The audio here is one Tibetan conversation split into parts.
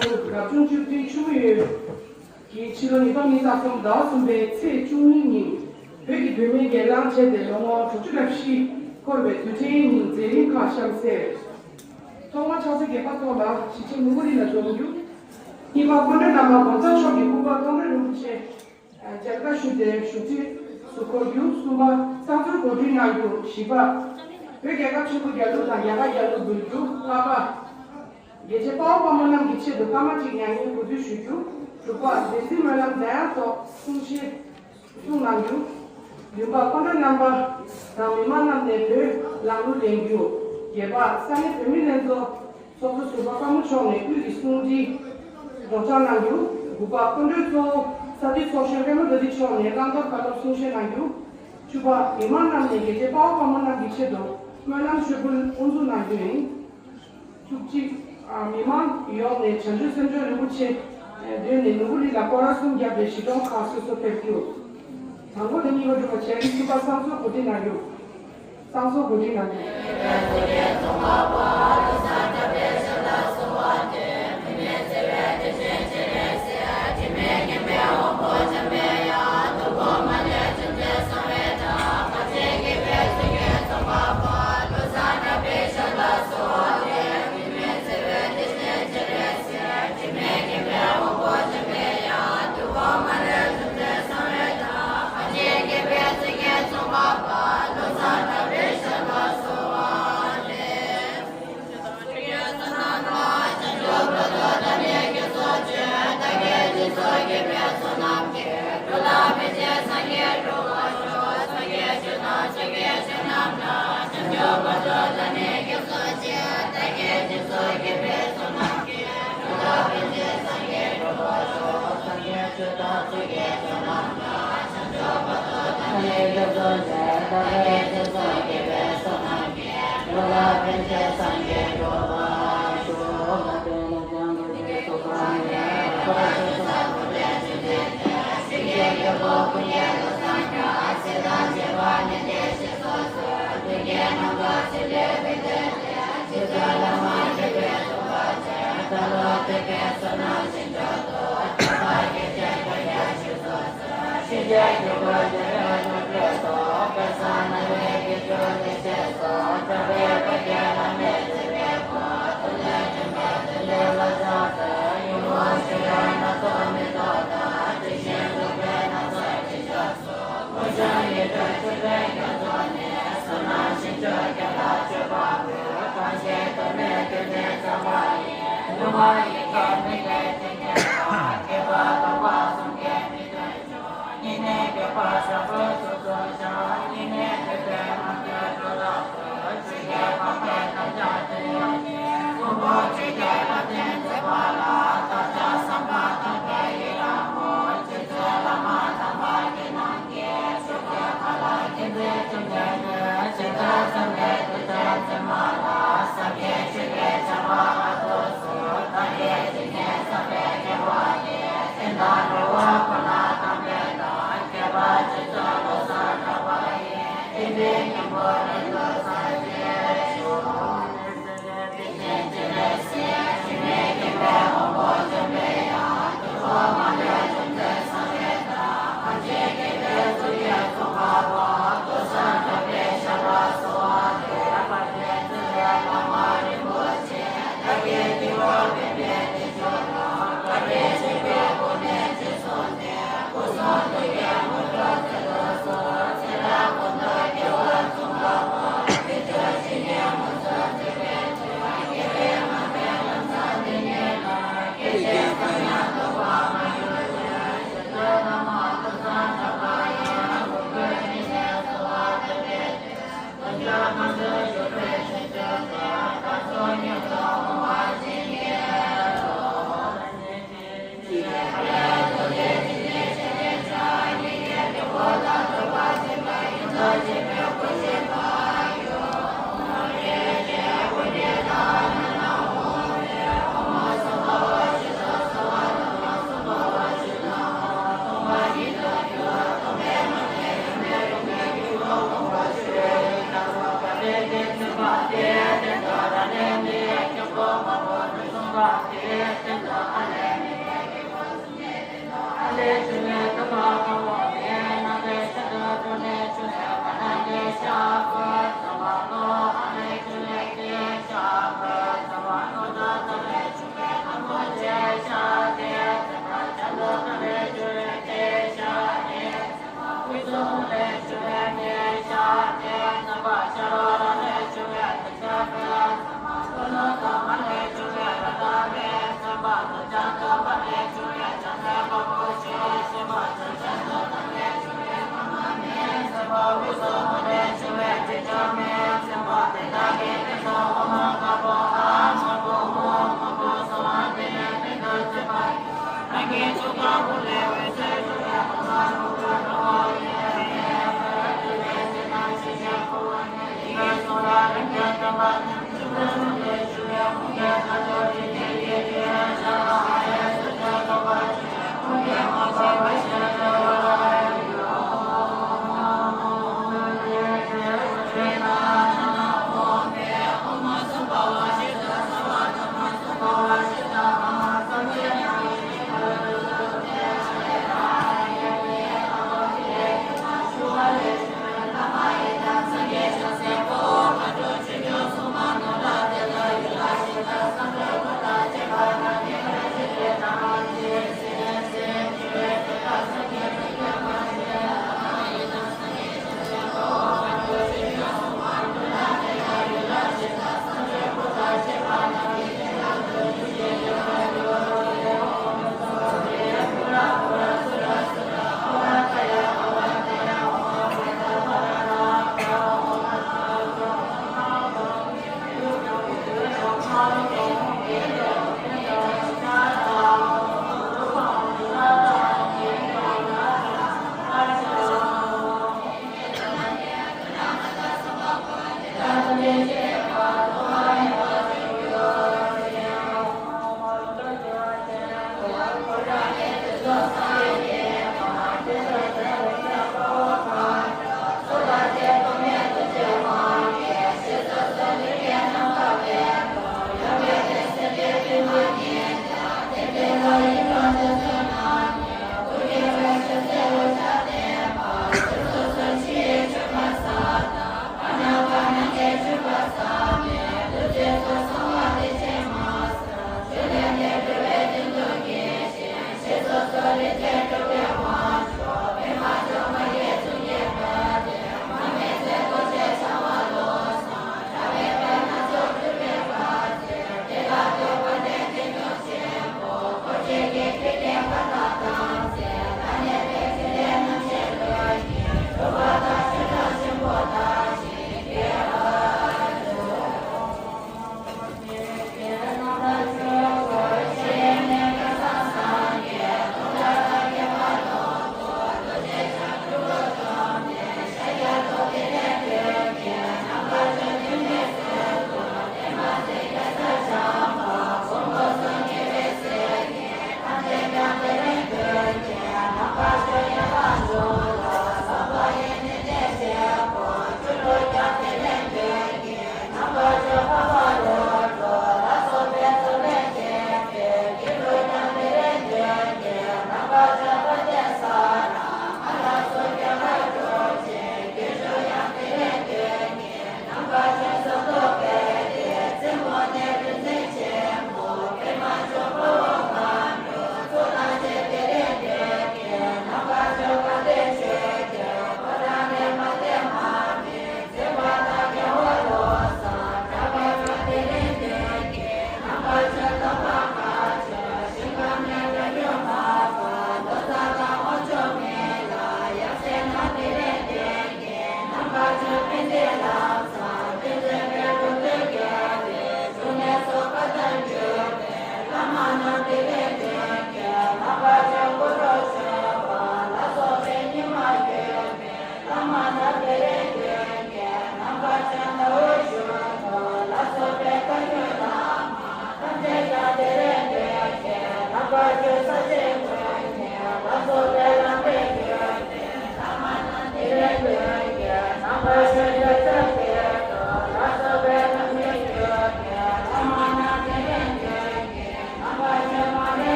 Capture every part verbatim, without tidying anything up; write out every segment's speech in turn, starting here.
རབ་བྱུང་བཅུ་བདུན་ཆུ་མོ་ཡོས་ཀྱི་ཕྱི་ལོ་ཉིས་སྟོང་ཉི་ཤུ་རྩ་གསུམ་ཟླ་བ་གསུམ་པའི་ཚེས་བཅུ་གཉིས་ཉིན་བོད་ཀྱི་བུད་མེད་སྒེར་ལངས་བྱས་ཏེ་ལོ་ངོ་དྲུག་ཅུ་རེ་བཞི་འཁོར་བའི་དུས་དྲན་ཉིན་མཛད་རིམ་ཁག་གཤམ་གསལ། ཐོག་མར་ཕྱག་འཚལ་རྒྱས་པ་ཐོག་ལ་ཞི་བྱེད་ནོར་བུ་རི་ལ་འཛོམས་ཡོད། གཉིས་པ་སྐུ་མགྲོན་རྣམ་པ་༸གོང་ས་མཆོག་གི་སྐུ་པར་སྟོང་གྲོགས་རིན་པོ་ཆེ་མཇལ་ཁ་ཞུས་ཏེ་བཞུགས་ཁྲི་སུ་འཁོར་རྒྱུ། གསུམ་པ་བསང་གསོལ་གོ་སྒྲིག་གནང་རྒྱུ། བཞི་པ་བོད་རྒྱལ་ཁབ་ཆེན་པོ་རྒྱལ་གླུ་དང་རྒྱ་གར་རྒྱལ་གླུ་འབུལ་རྒྱུ། ལྔ་པ་རྒྱལ་གཅེས་དཔའ་བོ་དཔའ་མོ་རྣམས་ཀྱི་ཆེད་དུ་སྐར་མ་གཅིག་མྱ་ངན་གུས་འདུད་ཞུ་རྒྱུ། དྲུག་པ་བདེན་ཚིག་སྨོན་ལམ་འདོན་ཡག་ཐོག་གསུང་བཤད་གསུང་གནང་རྒྱུ། བདུན་པ་སྐུ་མགྲོན་རྣམ་པ་དང་མི་མང་རྣམས་ནས་བོད་ལམ་ལུགས་ལེན་རྒྱུ། བརྒྱད་པ་ས་གནས་བོད་མི་ལྷན་ཚོགས་ཚོགས་གཙོ་ཟུར་པ་དཔའ་མོ་མཆོག་ནས་དབུས་ཀྱི་གསུང་འཕྲིན་སྒྲོག་སྦྱང་གནང་རྒྱུ། དགུ་པ་སྐུ་མགྲོན་གཙོ་བོ་ས་འཐུས་ཚོགས་གཞོན་རེ་མོ་རྡོ་རྗེ་མཆོག་ནས་བླང་དོར་བཀའ་སློབ་གསུང་བཤད་གནང་རྒྱུ། བཅུ་པ་མི་མང་རྣམས་ནས་རྒྱལ་གཅེས་དཔའ་བོ་དཔའ་མོ་རྣམས་ཀྱི་ཆེད་དུ་སྨོན་ལམ་མཆོད་འབུལ་དབུ་འཛུགས་གནང་རྒྱུ་ཡིན། བཅུ་གཅིག་མི་མང་ཡོངས་ནས་བྱང་ཆུབ་སེམས་མཆོག་རིན་པོ་ཆེ་མདུན་ནས་ནོར་བུ་རི་ལ་སྐོར་ར་གསུམ་བརྒྱབ་པའི་གཞིས་གྲོང་ཁག་སོ་སོ་ཕེབས་རྒྱུ། དང་པོ་དང་གཉིས་པ་དྲུག་པ་བྱས་རིམ་བཅུ་པ་བསང་གསོལ་གོ་སྒྲིག་གནང་རྒྱུ། བསང་གསོལ་གོ་སྒྲིག་གནང་རྒྱུ།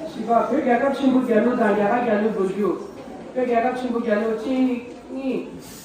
བཞི་པ། བོད་རྒྱལ་ཁབ་ཆེན་པོ་རྒྱལ་གླུ་དང་རྒྱ་གར་རྒྱལ་གླུ་འབུལ་རྒྱུ། བོད་རྒྱལ་ཁབ་ཆེན་པོ་རྒྱལ་གླུ། གཅིག་གཉིས།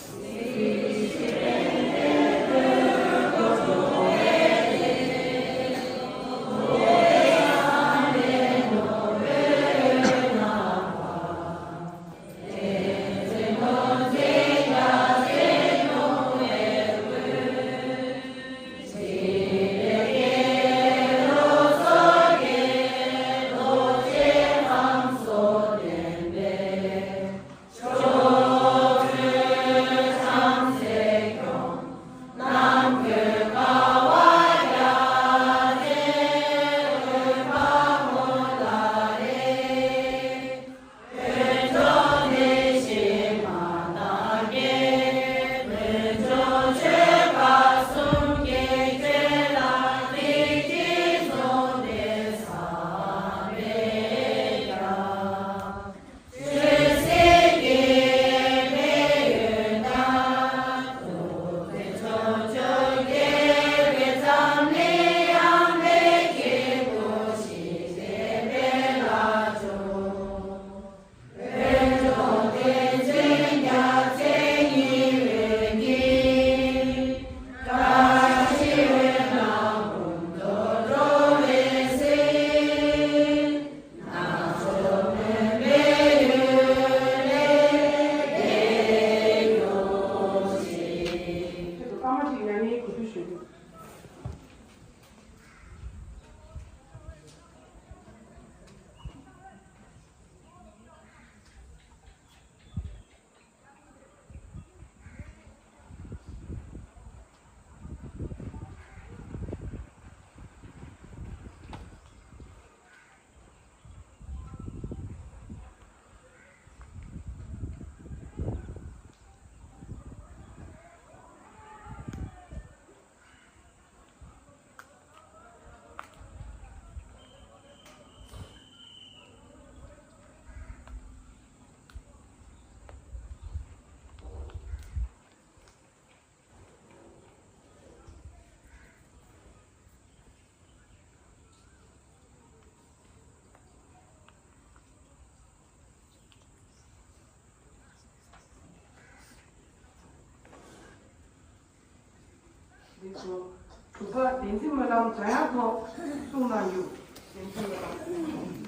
འདི་ཚོ་དྲུག་པ་བསྟན་འཛིན་སྨོན་ལམ་འཇམ་དབྱངས་ཐོག་གསུང་གནང་རྒྱུ། བསྟན་འཛིན་སྨོན་ལམ།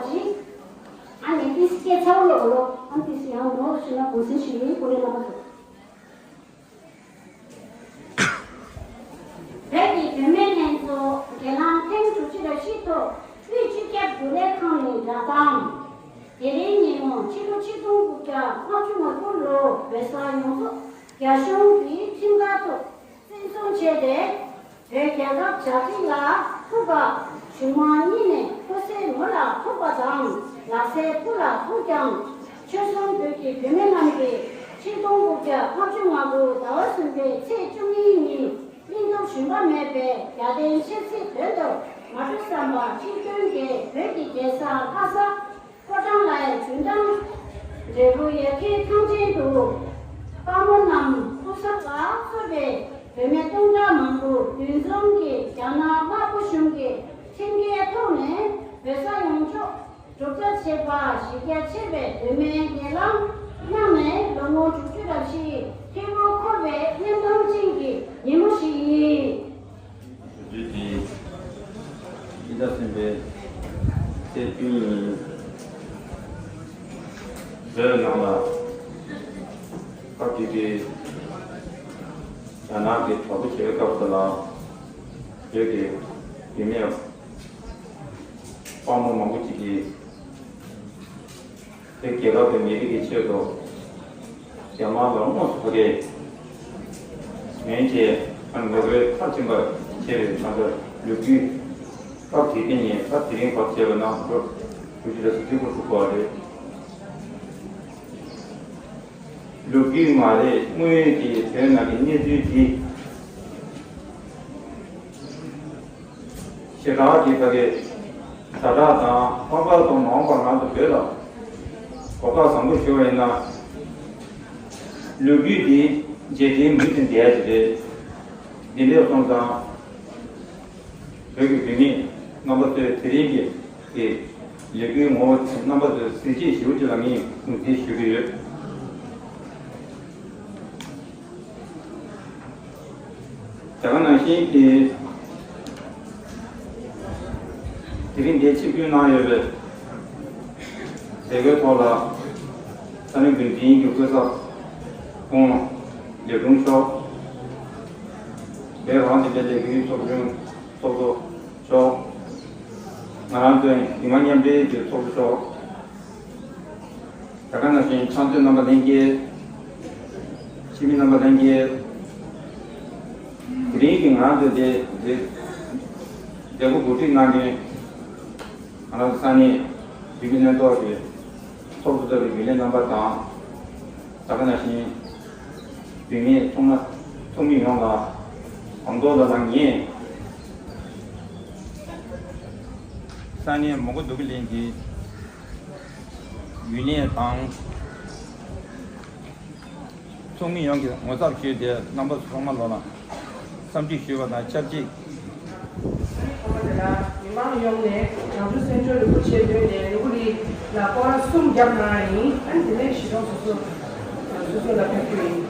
ཞིག་ཨ་ནི་ཏིས་སྐད་ཚ་བོ་ལོ་ལོ་ཨ་ཏིས་ཡང་ནོར་ཞུ་ན་གོང་སེང་ཞིག་ཡིན་ཀུ་རེ་ལ་མ་ཐུབ། བོད་ཀྱི་བུད་མེད་ལྷན་ཚོགས་སྒེར་ལངས་ཐེངས་དྲུག་ཅུ་རེ་བཞི་ཐོག་དབུས་སྤྱི་ཁྱབ་རྒྱུན་ལས་ཁང་ནས་སྒྲ་བཏང་། དེ་རིང་ཉིན་མོ་ཕྱི་ལོ་ཆིག་སྟོང་དགུ་བརྒྱ་ལྔ་བཅུ་ང་དགུ་ལོ་བོད་ས་ཡོངས་རྫོགས་རྒྱ་གཞུང་གི་ཁྲིམས་འགལ་ཐོག་བཙན་བཟུང་བྱས་ཏེ། བོད་རྒྱལ་ཁབ་བྱ་བྲལ་ལ་ཐུག་པ། གཞུང་མང་གཉིས་ནས་ཁོ་ཚོའི་ངོ་ལ་ཐུག་པ་དང་ལག་སའི་སྐུ་ལ་ཐུག་ཀྱང་། ཆོལ་གསུམ་བོད་ཀྱི་བུད་མེད་རྣམས་ཀྱིས་ཆིག་སྟོང་དགུ་བརྒྱ་ལྔ་བཅུ་ང་དགུ་ཟླ་བ་གསུམ་པའི་ཚེས་བཅུ་གཉིས་ཉིན་སྙིང་སྟོབས་ཞུམ་པ་མེད་པའི་རྒྱལ་བསྟན་ཆབ་སྲིད་དོན་དུ་མ་གྲུ་བསམ་པ་ཆིག་སྟོང་གིས་བོད་ཀྱི་རྒྱལ་ས་ལྷ་ས། ཕོ་བྲང་ལའི་འཇོན་ཐང་། འབྲས་བུ་ཡར་རྒྱས་ཐང་ཆེན་དུ། དཔའ་མོ་རྣམས་སྐུ་གཟུགས་ལ་གསོལ་བའི་བུད་མེད་སྟོང་ཕྲག་མང་པོ་འདུ་འཛོམས་ཀྱིས་རྒྱ་ནག་དམར་པོ་གཞུང་གི་ཁྲིམས་འགལ་ཐོག་ནས་བོད་ས་ཡོངས་རྫོགས་གྲུབ་མཐའ་བྱེད་པ་གཞི་རྒྱ་ཆེ་བའི་བུད་མེད་སྒེར་ལངས་གནང་ནས་ལོ་ངོ་དྲུག་ཅུ་རེ་བཞི་ཐེ་བོ་འཁོར་བའི་སྙན་ཐུང་ཅན་གྱི་ཉིན་མོ་ཞིག་ཡིན། བོད་ཀྱི་ཕྱི་ཟླ་གསུམ་པའི་ཚེས་བཅུ་གཉིས་ཉིན་བོད་ནང་ལ་སྐབས་དེ་དུས་རྒྱ་ནག་གིས་དྲག་པོ་བྱེད་པའི་སྐབས་སུ་ལ་བོད་ཀྱི་བུད་མེད་དཔའ་མོ་མང་པོ་ཅིག་གིས། དེ་རྒྱལ་ཁབ་དང་མི་རིགས་ཀྱི་ཆེད་དུ་རྒྱ་དམར་ལ་དངོས་སུ་ཕ་གིར་ཉོན་ཅེས་ཨ་ནི་ངོ་རྒོལ་མཐར་ཕྱིན་པ་བྱས་པའི་ད་ལྟ་ལོ་རྒྱུས་སྐབས་དེ་དེ་ཉིད་ད་དེ་རིང་བར་བྱས་པ་ན་ལོ་དྲུག་ཅུ་རེ་ཙམ་ཅིག་འགོར་ཐུབ་པ་རེད། ལོ་རྒྱུས་མ་རེད། དངོས་ཡོད་ཀྱི་བོད་ནང་གི་གནས་ཚུལ་འདི། ཞེ་དྲག་གི་ཕ་གི་ཛ་དྲག་དང་ཕམ་པ་དང་མ་འོངས་པར་ང་ཚོ་བོད་ལ་གོ་སྐབས་བཟང་པོ་ཞུ་བ་ཡིན་ན། ལོ་རྒྱུས་འདི་རྗེས་དྲན་མུ་མཐུད་བསྡད་ཡ་ཅིག་རེད། འདི་འདྲས་སོང་ཙང་། བོད་ཀྱི་བུད་མེད་རྣམ་པ་ཚོས་དེ་རིང་གི་གི་ལས་འགུལ་ངོ་བོ་རྣམ་པ་ཚོས་གཟི་བརྗིད་ཞེ་པོ་ཅིག་ལ་ངས་ངོས་འཛིན་ཞུ་གི་ཡོད། དེ་ག་ནང་བཞིན་གྱི་དེ་རིང་འདིར་ཆིབས་བསྒྱུར་གནང་ཡོད་པའི་མཛད་སྒོའི་ཐོག་ལ་ས་གནས་འགོ་འཛིན་གྱི་སྐུ་ཚབ་ཁོང་ལས་དྲུང་མཆོག་བོད་རང་བཙན་པའི་ལས་འགུལ་ཚོགས་ཆུང་ཚོགས་གཙོ་མཆོག་ང་རང་ཚོའི་མི་མང་མཉམ་འབྲེལ་གྱི་ཚོགས་གཙོ་མཆོག་ད་ག་ནང་བཞིན་ཕྱག་མཛོད་རྣམ་པ་ལྷན་རྒྱས། སྤྱི་མི་རྣམ་པ་ལྷན་རྒྱས། དེ་རིང་གི་ང་རང་ཚོའི་འདི་འདི་མཛད་སྒོ་གོ་སྒྲིག་གནང་མཁན་ང་རང་ཚོ་ས་གནས་བུད་མེད་ལྷན་ཚོགས་ཀྱི་ཚོགས་གཙོ་ཚོགས་པའི་རྒྱུན་ལས་རྣམ་པ་དང་། ད་ག་ནང་བཞིན་བུད་མེད་ཚོགས་མ་ཚོགས་མི་ཡོངས་ལ་གོང་ཐོག་ལ་ལ་ངས་ས་གནས་མོན་གྷོ་འདོད་རྒུ་གླིང་གི་རྒྱུན་ལས་དང་ཚོགས་མི་ཡོངས་ཀྱི་ངོ་ཚབ་ཞུས་ཏེ་རྣམ་པ་ཚོ་ཚང་མ་ལོ་ལ་འཚམས་འདྲི་ཞུས་པ་དང་ཆབས་ཅིག་མི་མང་ཡོངས་ནས་རང་ཚོ་སེམས་ཤུགས་རིན་པོ་ཆེ་བཏོན་ནས་འདོད་རྒུ་གླིང་ལ་སྐོར་ར་གསུམ་བརྒྱབ་གནང་ཡིན། ཨ་ནི་དེ་ནས་གཞིས་གྲོང་སོ་སོ་སོ་སོ་ལ་ཕེབས་རྒྱུ་ཡིན།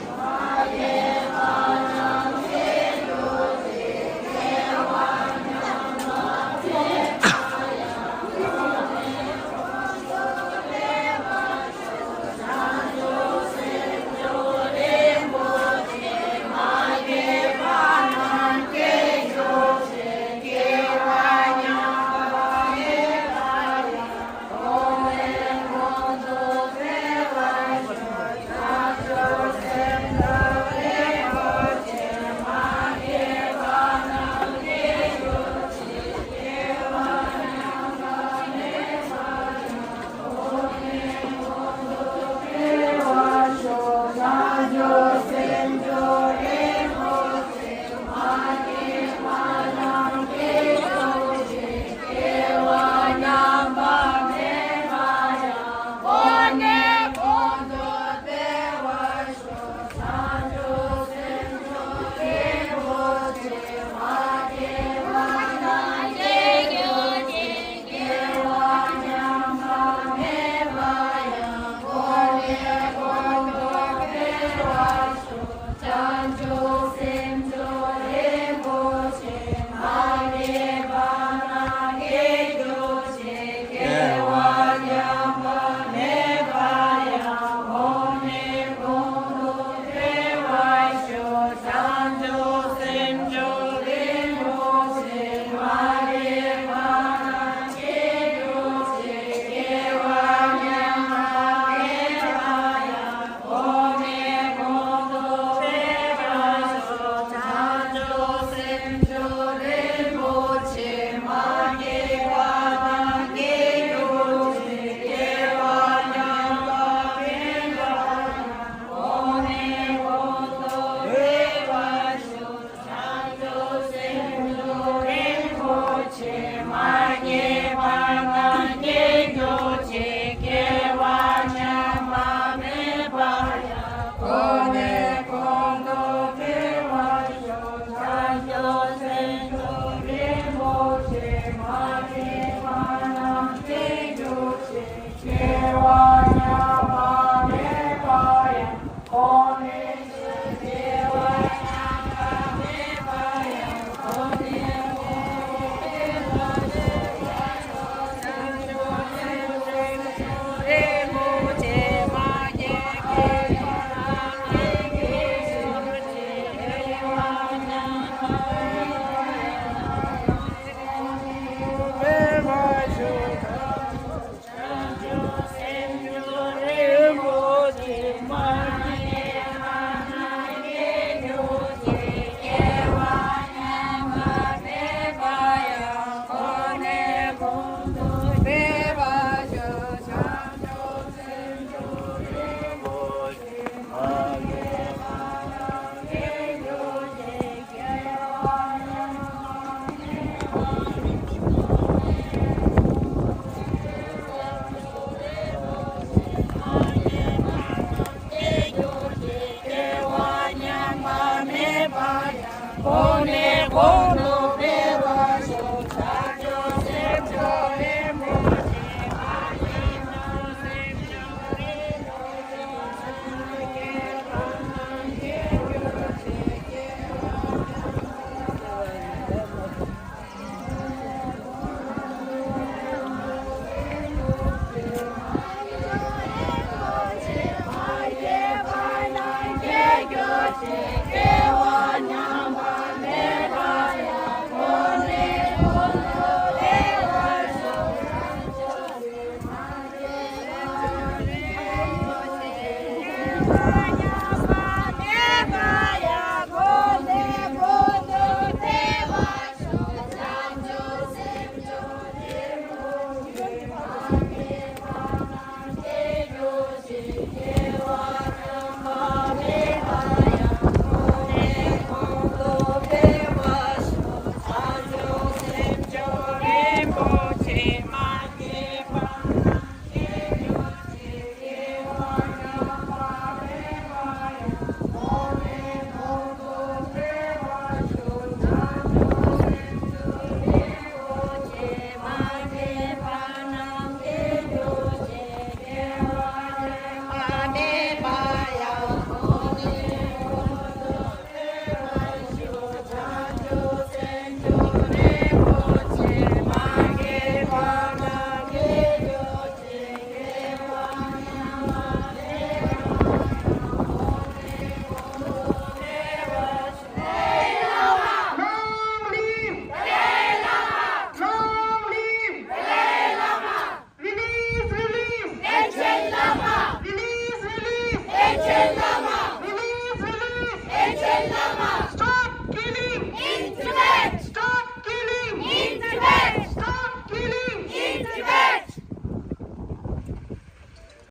ཉེས་པ་རྣམས་སྐྱེ་འགྱུར་ཅིག་སྐྱེ་བ་ཉམས་པ་མེད་པ་ཡང་། གོང་ནས་གོང་དུ་འཕེལ་བར་ཤོག་བྱང་ཆུབ་སེམས་མཆོག་རིན་པོ་ཆེ། མ་སྐྱེས་པ་རྣམས་སྐྱེ་འགྱུར་ཅིག་སྐྱེ་བ་ཉམས་པ་མེད་པ་ཡང་། གོང་ནས་